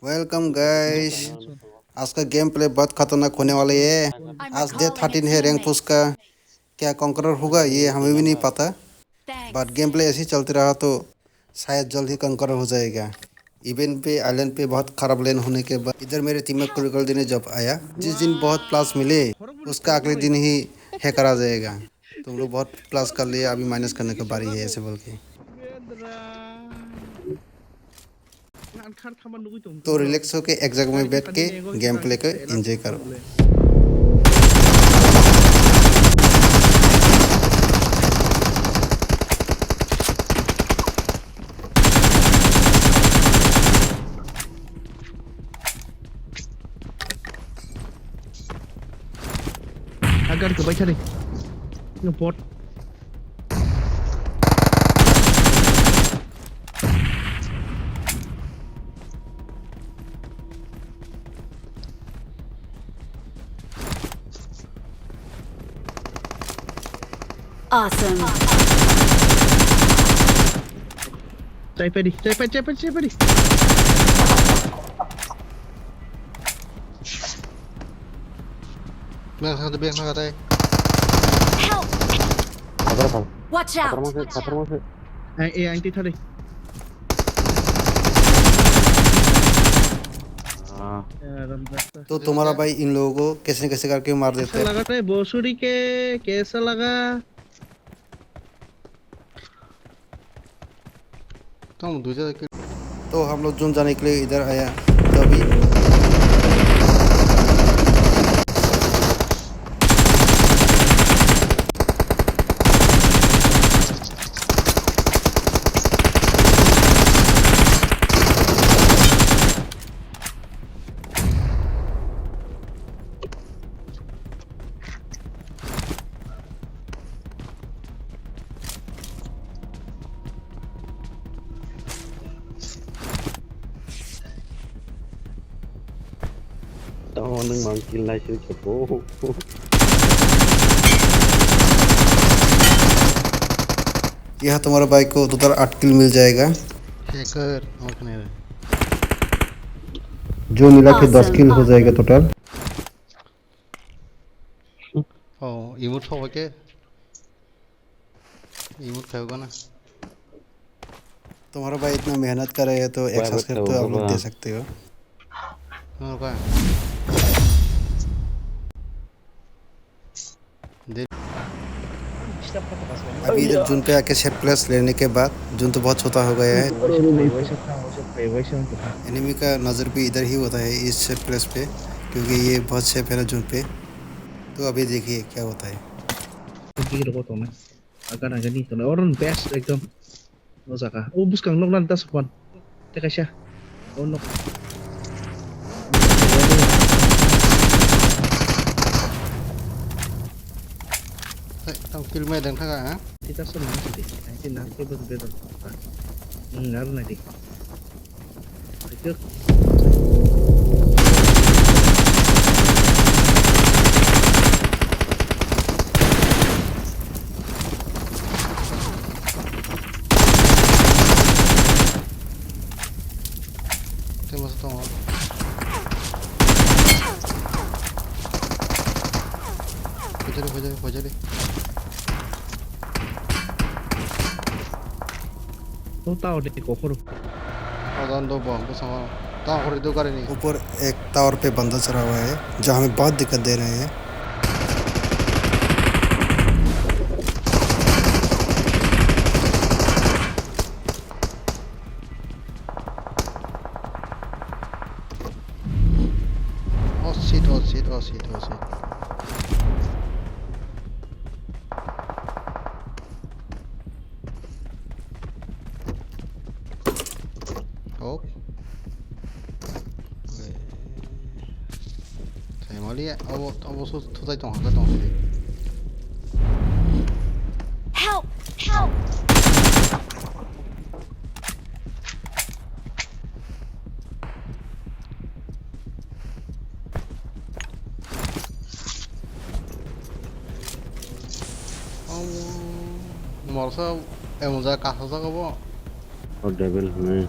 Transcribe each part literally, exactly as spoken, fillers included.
Welcome guys। आज का game play बहुत खतरनाक होने वाला है। आज डे थर्टीन है, रैंक पुश का। क्या कॉन्करर होगा, ये हमें भी नहीं पता। बट गेम प्ले ऐसे ही चलते रहा तो शायद जल्द ही कॉन्करर हो जाएगा। इवेंट पे आइलैंड पे बहुत खराब लैंड होने के बाद इधर मेरे टीममेट क्रिटिकल देने जब आया, जिस दिन बहुत प्लस मिले, उसका अगले दिन ही हैकर आ जाएगा। तुम लोग बहुत प्लस कर लिया, अभी माइनस करने का बारी है, ऐसे बोल के। तो रिलैक्स होके एक जगह में बैठ के गेम प्ले को एंजॉय करो। Agar ke bacha ni. Nge bot. Awesome. Chai pedi, chai pedi, chai pedi, chai pedi. Beng sa de, beng sa de. Help! Khatar phal. Watch out! Khatar mangse, khatar mangse. Eh, eh, ang tithari. Ah. Eh, ram rasta. तो तुम्हारा भाई इन लोगों को कैसे न कैसे करके मार देते हैं। Kaisa laga re, bosuri ke, kaisa laga. Tamo dui jada kill. तो हम लोग जोन जाने के लिए इधर आया। तो अभी Tamo nwng mang kill nai sui khe bo. यहाँ तुम्हारा भाई को टोटल आठ किल मिल जाएगा। Hacker, और कौन है? जो मिला के दस Awesome। किल हो जाएगा total. Oh, emote ho ke? Emote khayoga na? तुम्हारा भाई इतना मेहनत कर रहे हैं तो एक सब्सक्राइब तो आप लोग दे सकते हो। Okay. अभी इधर जून पे आके सेफ प्लेस लेने के बाद जून तो बहुत छोटा हो गया है। एनिमी का नज़र भी इधर ही होता है, इस सेफ प्लेस पे, क्योंकि ये बहुत सेफ है ना जून पे। तो अभी देखिए क्या होता है। Agana gani to orang best ekdom. O jaga. O buskang nok nan ta sukman. Te kaisa. O nok. Tang kill mai dang thaga ha? Kita sun na sidi. Nanti nanti bos bedon. Hmm, naru nanti. Tei masa tongo. Pojari, pojari, pojari. O tao de kokoro. Adon do bo, bosongo. Tao khori do gari ni. ऊपर एक टावर पे बंदा चढ़ा हुआ है, जो हमें बहुत दिक्कत दे रहे हैं। Oh shit, oh shit, oh shit, oh shit. Oh. Thai mali ya, abo, abo su thutai tong, thutai tong. Help! Help! Morsa, emon jaga kasajak obo. O devil hwnwi.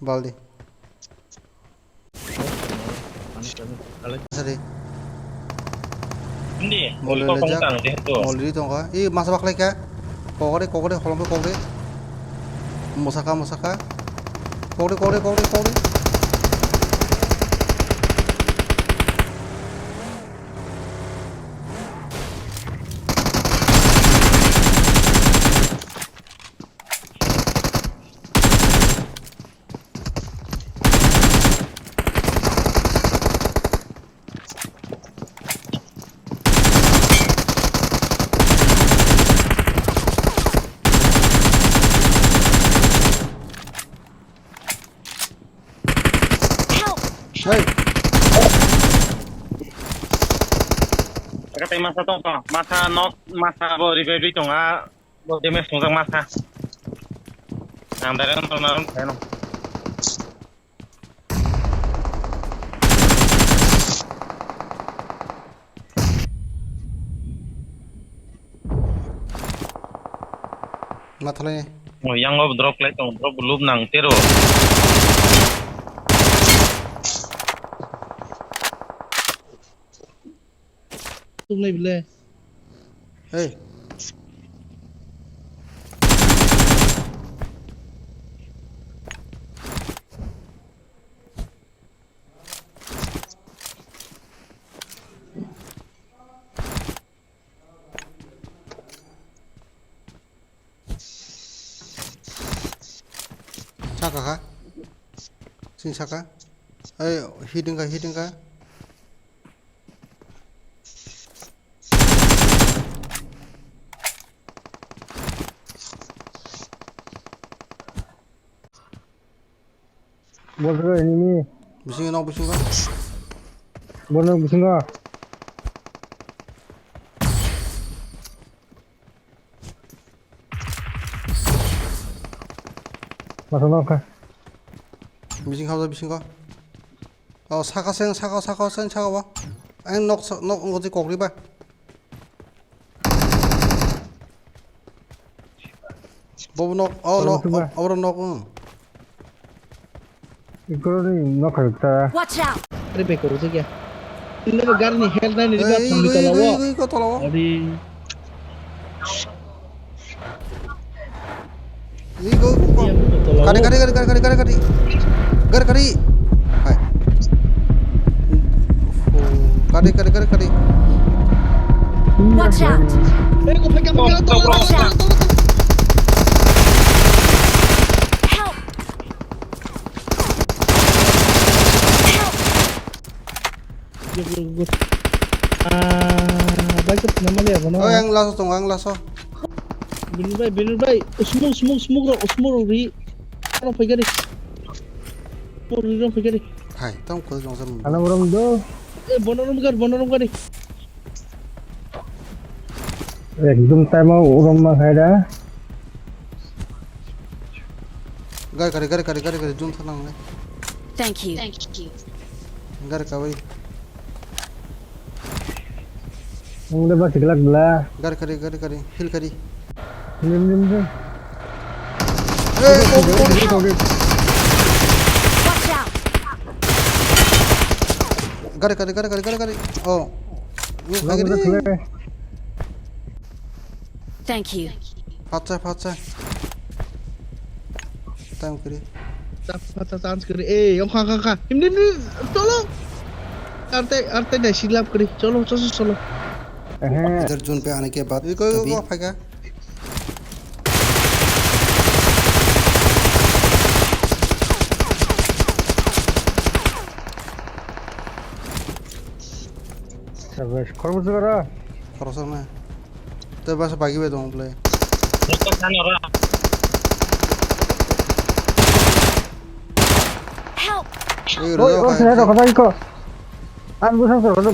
Baldi. Sari. Hindi, Moli iko lejak. Tongtang, jehetu. Moli ri tongkha. I masa baklai kha. Kokre, kokre, holong kokre. Mosaka, mosaka. Kokre, kokre, kokre, kokre. Hey. Aka tei masa tong tong, masa nok, masa bo revive tong a, bo damage tong jak masa. Ang direct no na ron thai no. Ma thalai. O yang o drop lai tong, drop loop nang tero. Tung lai bile. Hey. Saka kha. Sini saka. Ai, hiding kha, hiding kha. Bosgo enemy. Bisingo nok bisingo. Bono bisingo. Masa nok kha. Bising hausa bisingo. Oh, saka seng, saka, saka seng, saka ba. Ang nok, nok ngoji kokri ba. Bobo nok, oh, nok, oro nok, oh. Ikoro ni nok kha ta. Watch out! Are be koro jagya. Ini ba gari ni hel nai ni ba. Ei, thangni iko, tola iko, wo. Iko, iko, tola wo. Adi. Iko, iko. Iya, tola wo. Kari, kari, kari, kari, kari, kari, kari. Gar, kari. Hai. Oh, kari, kari, kari, kari. Watch out! Watch out! Help! Help! Good, good, good. Ah, baik, nama dia, apa nama? Oh, yang laso tong, yang laso. Binur bai, Binur bai. Smoke, smoke, smoke rok, smoke rok ri. Rok phai gari. Smoke ri rok phai gari. Hai, tong koi jong sam. Ano rom do. Eh, bono rom gar, bono rom gari. Ekdom time o rom ma khai da. Gari kari, gari kari, gari kari, jun thanang le. Thank you. Thank you. Gari kawi. Ang de ba siklak bla. Gari kari, gari kari, hill kari. Lim, lim, lim. Hey, go, go, go. Watch out! Gari, gari, gari, gari, gari, gari. Oh. Ini Gua gari. Udah selesai. Thank you. Phacha, phacha. Time kiri. Chance kiri. Eh, yang kha, kha, kha. Ini, ini, tolong. Arte, arte dai silap kiri. Cholo, cholo, cholo. Ehe. इधर जोन पे आने के बाद ये कोई, कोई, तभी कोई फायदा? Sabes, kormo jogara. Korosok na. Te basa bagi bai dong play. Help! Oi, oi, oi, oi, oi, oi, oi. Ang busang sa, ano?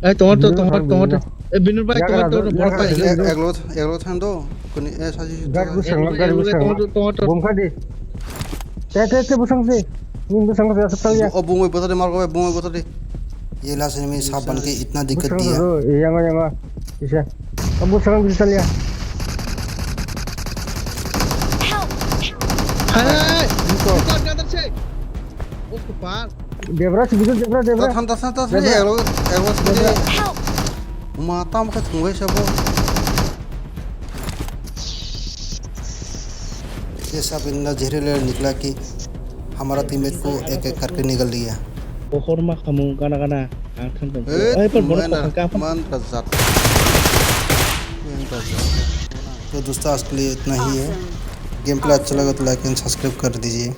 Eh, tongo to, tongo, tongo to. Eh, Binur bai, tongo to, tongo to. Ek, ek lot, ek lot thang do. Kuni, eh, saji. Gari busang, gari busang. Tongo to, tongo to. Bom kha di. Te, te, te, busang si. Ni busang si, asap tau ya. Oh, bungwi botol di, margo, bungwi botol di. ये last enemy साहब बन के इतना दिक्कत दिया। Yang, yang, isa. Abu sarang bisa lihat. Help! Hai, hai, hai. Buka. Buka, buka, buka. Oh, kepal. Debra, si bisa Debra, Debra. Tahan, tahan, tahan, tahan. Debra. Elo, elo, Debra. Help! Mata maka tunggu siapa? ये सब इतना जहरीला निकला कि हमारा टीममेट को एक एक करके निगल दिया। Bohor ma khamu gana gana ang thang thang. Eh, eh, por bono mana, kokang ka apa? Man ka jat. Man ka jat. तो दोस्तों, आज के लिए इतना ही है। Awesome. गेम प्ले अच्छा लगा तो लाइक एंड सब्सक्राइब कर दीजिए।